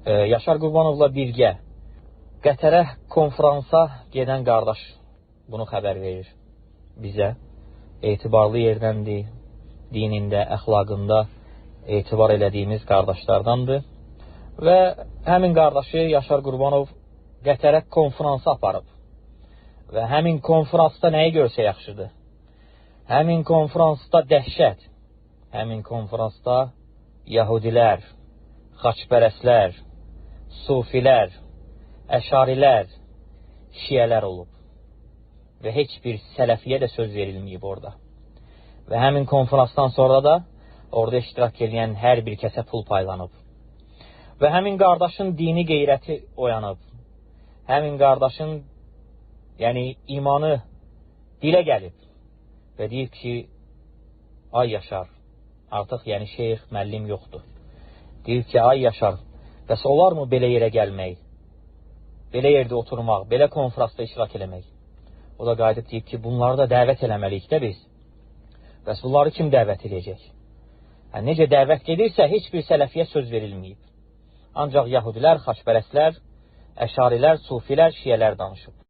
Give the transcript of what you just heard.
Yaşar Qurbanovla birgə Qətərə konfransa gedən qardaş bunu xəbər verir bizə. Etibarlı yerdəndir, dinində, əxlaqında etibar elədiyimiz qardaşlardandır. Və həmin qardaşı Yaşar Qurbanov Qətərə konfransa aparıb. Və həmin konfransda nəyi görsə yaxşıdır? Həmin konfransda dəhşət, həmin konfransda yahudilər, xaçpərəstlər, sufilər, əşarilər, şiələr olub. Və heç bir sələfiyə də söz verilməyib orada. Və həmin konfransdan sonra da orada iştirak edən hər bir kəsə pul paylanıb. Və həmin qardaşın dini qeyrəti oyanıb. Həmin qardaşın, yəni imanı dilə gəlib və deyib ki, ay Yaşar, artıq yəni şeyx, müəllim yoxdur. Deyib ki, ay Yaşar, bəs olarmı belə yerə gəlmək, belə yerdə oturmaq, belə konfransda iştirak eləmək? O da qayıdıb deyib ki, bunları da dəvət eləməliyik də biz. Bəs bunları kim dəvət edəcək? Yəni, necə dəvət gedirsə, heç bir sələfiyə söz verilməyib. Ancaq yahudilər, xaçpərəstlər, əşarilər, sufilər, şiələr danışıb.